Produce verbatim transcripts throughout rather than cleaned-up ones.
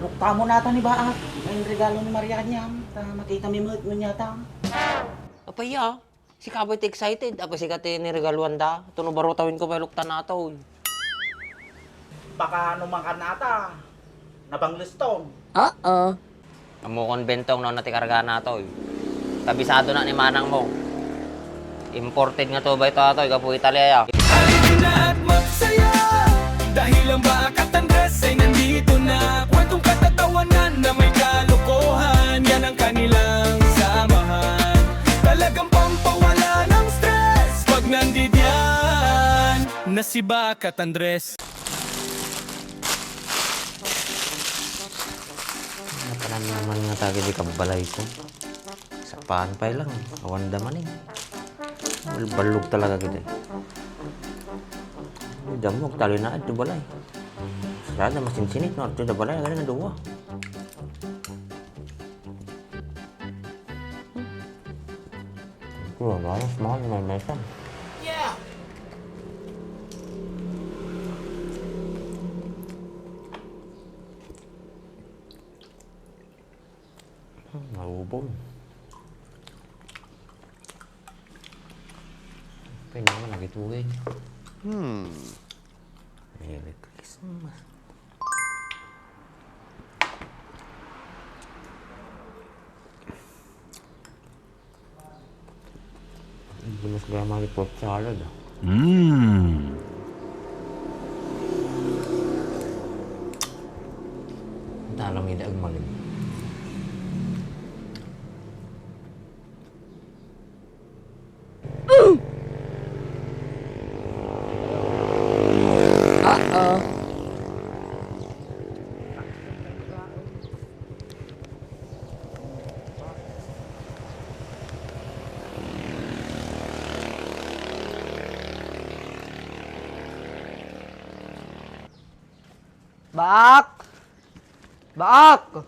Kamo nata ni Baak, ay regalo ni Maria kaniam, ta makita mi met no ania ta. Apay ya, sika pay ti excited, apay sika ti niregaluan da, tuno baro tawin ko pay luktan nata, oy. Baka no makan nata, nabangles ton. Oo. Ammokon Bentong no ania ti karga nata, oy. Kabisado na ni manang mo. Imported nga tubay to atoy, gapu Italia ya. Halina at magsaya, dahil ang Baak at Andres ay nandito na. Kwentong katatawanan na may kalokohan, yan ang kanilang samahan. Talagang pampawala ng stress pag nandidiyan na si Baak at Andres. Napanan naman nga tagi di kabbalay ko. Sapaan pay lang, awan da manen. Balballog talaga kita. Uy, damok, tali na adto balay. Sada masinsinit, no? Adto da balay, agad nga duwa. Ito, malas, mahal, may mesan. Hmm, naubos. Kaya naman, nagituloy. Hmm. Merry Christmas. Hindi mas gaya mga fruit salad, ah. Mm. Talo mi da agmalin. Uh-oh. Baak! Baak!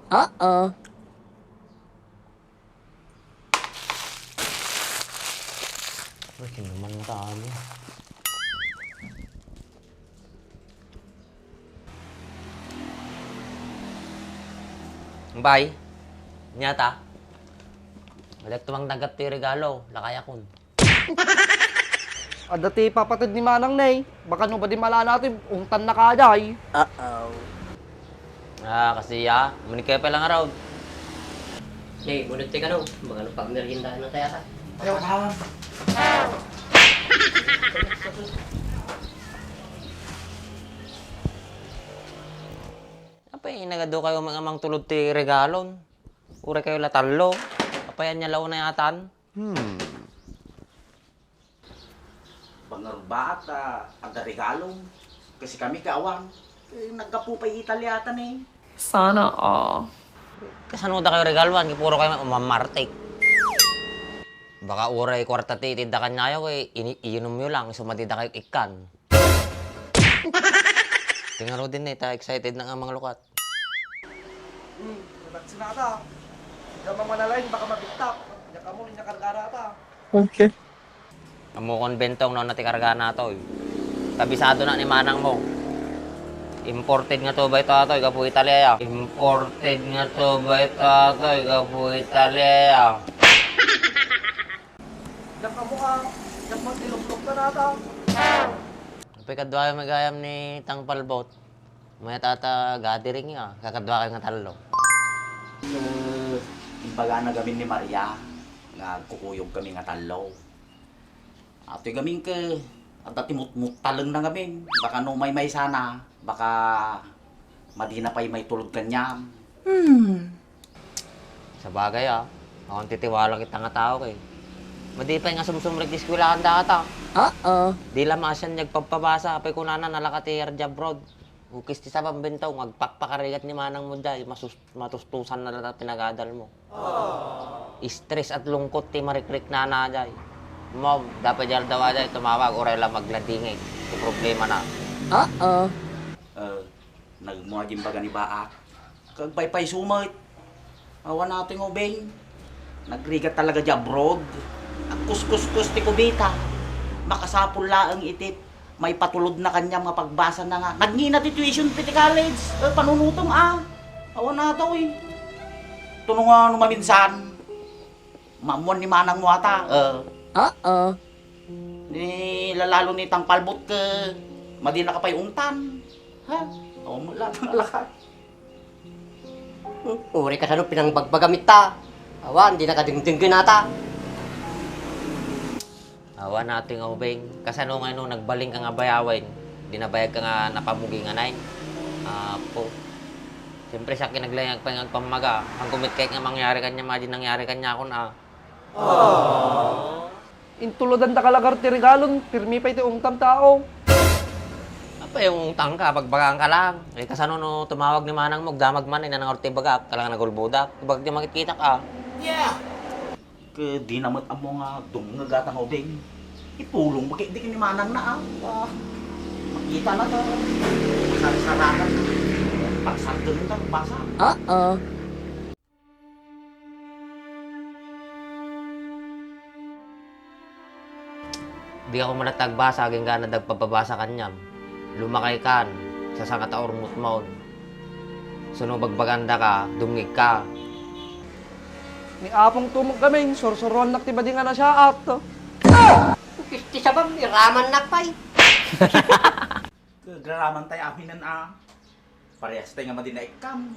Oo. Uy, kinuman mo tayo. Bay, nyata. Adak tumang dagat ti regalo, lakayakon. Adda ti ipapateg ni Manang Ney. Baka no madi malana ti ungtan na kadiay. Uh-oh. Ah, kasi ya, manikay pa lang araw. Ney, bunot ti kano. Baka no pagmerienda na tayo ta. Ayaw ka. Apay, nagadu kayo mga amang tulod ti regalon. Uray kayo latallo. Apay, anya launa yatan? Hmm. Bangarbaat a adda regalo. Kasi kami kaawan. Eh, naggapu pay Italia ta ni. Sana all. Kasano da kayo regaluan? Kaya puro kayo mamartik. Baka uray kwarta ti itidda kanyayo, eh, ini-, iinom yo lang, isu madi da kayo ikkan. Tingaro din eh, ta excited na nga mga lukat. Hmm, relax na ata. Diyan mamanalain, baka mabigtak. Diyan ka muna, diyan kargara ata. Okay. Ammokon Bentong no ania ti karga natoy. Kabisado na ni manang mo. Imported nga tubay to atoy, gapu Italia ya. Imported nga tubay to atoy, gapu Italia ya. Diyan ka muna, diyan mo tiluklok ka na ata. Apay kadwa kayo magayam ni Tang Palbot. Mayat ata gathering ya, kakadwa kayo nga tallo. Eh, imbaga na gamin ni Maria, nga agkukuyog kami nga tallo. Atoy gamin ke, adda ti mutmuttaleng na gamin. Baka no maymaysa na, baka madi na pay maitulod kaniam. Hmm. Sabagay, ah. Awan ti tiwala kita nga tao kay. Madi pay nga sumsumrek ti eskwelahan da ata. Oo. Di la maasian ti agpabpabasa, apay kunana, nalaka ti yardi abroad. Ukis ti sabam, Bentong, agpakpakarigat ni manang mo diay, masus-, matustusan na la ta pinagadal mo. Stress at lungkot ti marikriknana diay. Mom, dapay diay aldaw a diay, tumawag, uray la magladingit ti problema na. Oo. Eh, nagmua di imbaga ni Baak. Kag paypayso met. Awan nato nga ubing. Nagrigat talaga di abroad. Agkuskuskus ti kubita. Makasapul laeng iti maipatulodna kaniam nga pagbasana nga nagngina ti tuition fee ti college. Eh, panunutom a. Awan ata, uy. Tuno nga no maminsan, maammuan ni manangmo ata. Eh. Oo. Ni lalalo ni tangpalbot ket madinaka pay ungtan. Ha? Awan met laeng alakad. Hmm, uray kasano pinangbagbagam ita? Awan, dinaka dengdenggen ata. Awan, Ate nga Ubing. Kasano nga no nagbalinka nga bayawen, dinabayagka nga napamugi nga nay? Apo. Siyempre, siak nga naglaingag pay nga agpammaga. Aggumitkay nga mangyari kaniam, adi nangyari kaniakon, a. Intulodan ta kalagar ti regalon, pirmi pay ti ungtam tao. Apay nga ungtangka, bagbagangka lang. Eh, kasano no tumawag ni manangmo, agdamag man, inanangar ti bagak, kalang nagulbodak. Ibagak ti makitkitak, a. Yeah! Ket dina met ammo nga dumngeg ata nga ubing. Ipulong mo ketdi ken ni manangna, a. Ah, makitana ta. Sarsarakan. Pagsardengenta, basa. Oo. Dika koma latta agbasa, agingga dagpababasa kaniam. Lumakaykan, sasangata a urmutmon. Sano bagbagandaka, dumngegka. Ni Apong tumong kami, sursuruannak ti badi nga nasiaat. Isti sabam, iramannak pay. Agraraman tay aminen a. Parehas tay nga madi naikkan.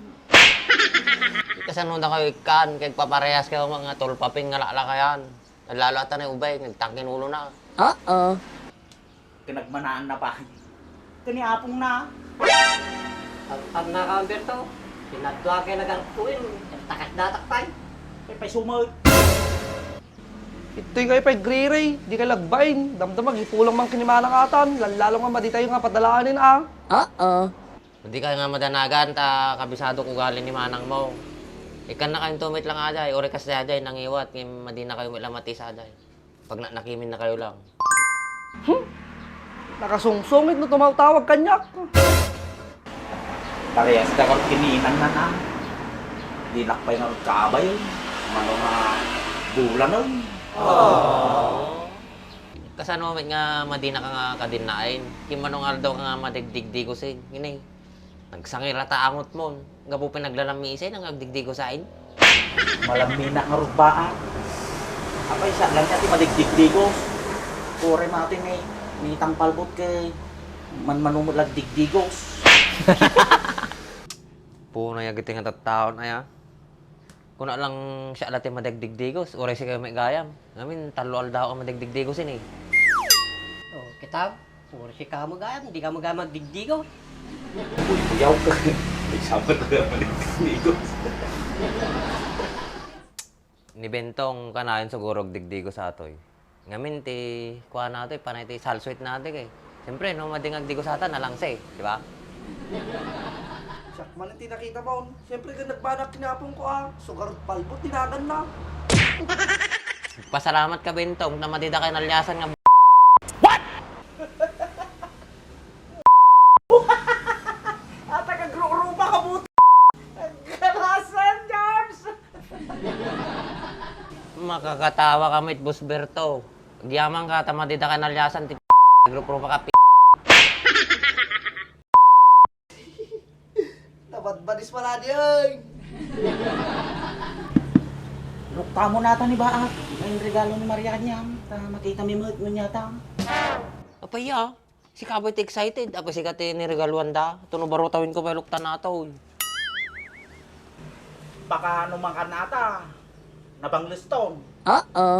Kasano dakayo ikkan, kay agpaparehas kayo nga tulpaping nga laklakayan. Lalo ata ni ubay, nagtangkin ulona. Oo. Ken agmanaanna pay ken ni apongna. Agpannaka, Umberto. Pinadua kay nagartuin, takas datak pay. Pay, pay sumag. Itoy kayo pay griray, di kay lagbain. Damdama, gipulang man ken ni manang atan, lallalo nga madi tayo nga padalaanin, a. Oo. Dika nga madanagan ta kabisado ko ugali ni manangmo. Ikkanna kayo met lang ajay, uray kas ajay, nangiwat, ngem madina kayo met lang matisa ajay. Pagnaknakimin na kayo lang. Hmm? Nakasungsungit no tumawtawag kaniak. Parehas da karo kininang nana. Dinak pay nga kaabay, mano nga bulan, oy. Kasano met nga madina ka nga kadinnain? Kimmanong aldaw ka nga madigdigdigos, eh. Ngini, nagsangir ata angotmon. Gapu pinaglalammi isay nang agdigdigos ain? Malammina nga rugbaak. Apay, siya lang ti madigdigdigos. Uray mati ni, ni tangpalbot kay manmanumot agdigdigos. Punay agiti nga tattaon, aya. Kuna lang siya la ti madagdigdigos, uray sika met gayam. Ngamin, tallo aldaw a madagdigdigos ini. Oh, kita, puro sika met gayam, di ka met gayam magdigdigos. Uy, kuyaw ka. Ay, sabi ko na madagdigdigos. Ni Bentong, kanayon siguro agdigdigos atoy. Ngamin ti kuana to, eh, panay ti salsuit na ti kay. Siyempre, no, madingag di ko satan, nalangse, di ba? Siak man ti nakita mo. Siyempre, ken nagbanak ni apong ko, ah. Sugar palbot, tinagan na. Pasalamat ka, Bentong, na madida kay nalyasan nga. What? Ata ka gru-, grupa ka buti. Kalasan, Jobs! Makakatawa ka met, Boss Berto. Agyaman ka, ta madida ka nalyasan ti grupo pa ka. Nabadbadis pala di, oy. Lukta mo nata ni Baak. Ay, regalo ni Maria kanyam. Ta makita mi met, nunyata. Apay, ah. Sika bay ti excited. Apay, sika ti niregaluan da. Tuno baro tawin ko pay luktan ata, oy. Baka ano man kan ata. Nabangliston. Oo.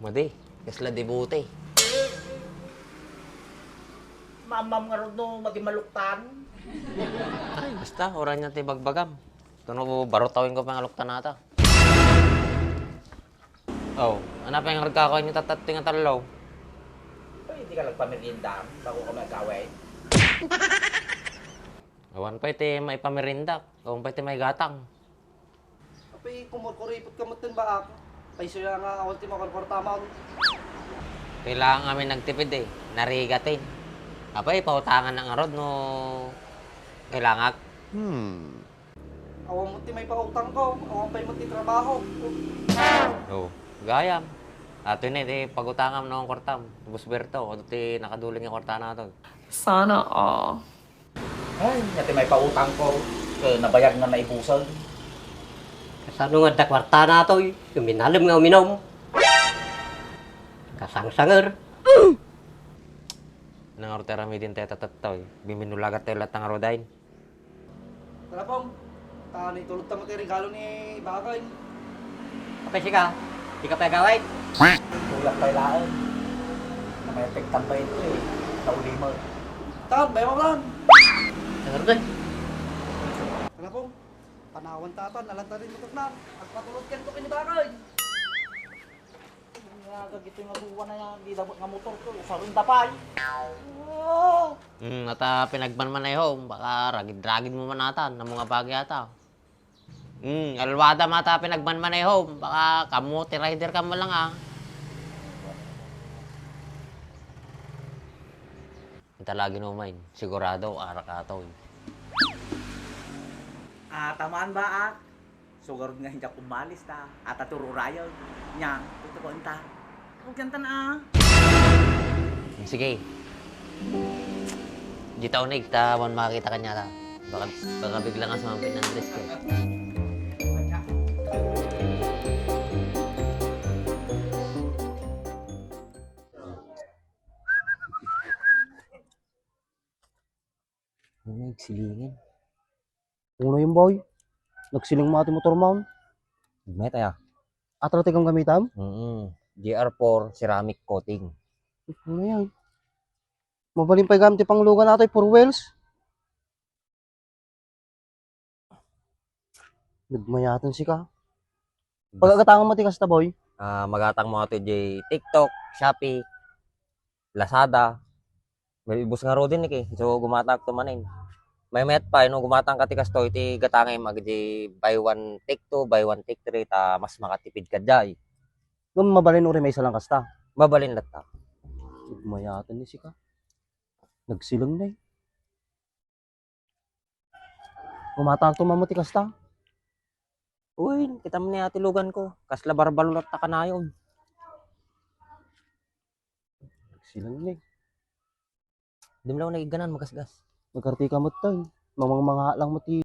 Madi, kasla debute. Maamam nga rod no, madi maluktan. Ay, basta, uray na ti bagbagam. Tuno baro tawin ko pay nga luktan ata. Oh, ano pa yung nagkakain yung tatatting at talo? Pwede ka nagpamerienda, bago ka mag-away. Awan pa iti maipamerenda, awan pa iti maigatang. Apay, kumurkuripot ka met ten, Baak. Payso ya nga awan ti makurkurtaman. Kailangan amin nagtipid, eh. Narigatin. Apay, pautangan na ngarud no kailangak. Hmm. Awan met ti maipautang ko, awan pay met ti trabaho. Oh. Gayam. Ato ni, ti pagutangam no kuartam. Busberto, o ti nakaduling nga kuarta na to. Sana all. Ay, nya ti maipautangko, ket nabayag nga naibusag. Kasano nga adda kuarta natoy? Uminalem nga uminom. Kasangsanger. Nang arute ramidin tayo tatattoy. Biminulagat tayo lahat ng arudain. Tara, Pong. Ta, naitulog ta mo ti regalo ni Bakay. Apay sika? Di ka pay agawid? Kuyak pay laeng. Na may pagtambay ito eh. Naulimer. Tan, bay mo, Tan. Sangerday. Tara, Pong. Panawan ta, Tan. Alantarin mo, Tan. Agpatulog ka ito kini Bakay. Nga gagito nga duwa na yan, di damot nga motor ko, usaron da pay. Oh. Hmm, ata pinagmanmanehom, baka ragid-ragid mo man atan, amo nga bagay ata. Hmm, alwada mata pinagmanmanehom, baka kamo ti rider ka mo lang ah. Ita lagi no main, sigurado, arak ato. Ah, tamaan ba, ah? Sugarod nga hinjak umalis ta, ata turo rayo. Nya, tutukoen ta. Huwag yan tan, ah. Sige. Di ta unig, ta wan makakita kanya ta. Baka, baka bigla nga sumampi ng dress ko. Ano yung silingin? Uno yung boy. Nagsiling mo ati motor mo. Met aya. Atletic ang gamitam? Mm-mm. G R four ceramic coating. Ano yan? Mabalin pa'y gamit ti panglugan atoy, four wheels. Nagmayatan sika. Pagagatangan mo ti kasta, boy. Ah, magatang mo ato di TikTok, Shopee, Lazada. May ibus nga rodin ni ki. So, gumatak to manin. May met pa, no, gumatang ka ti kastoy, ti gatangay mag di buy one, take two, buy one, take three, ta mas makatipid ka jay. Ngem mabalin uri may isa lang kasta. Mabalin latta. Nagmayatan ni sika. Nagsiling na eh. Gumatang to mamo ti kasta. Uy, kita mo ni ati lugan ko. Kasla barbalo latta kanayon. Nagsiling na eh. Di mo lang nagiganan, magasgas. Nagkartika mo tayo. Mamang mga lang mo ti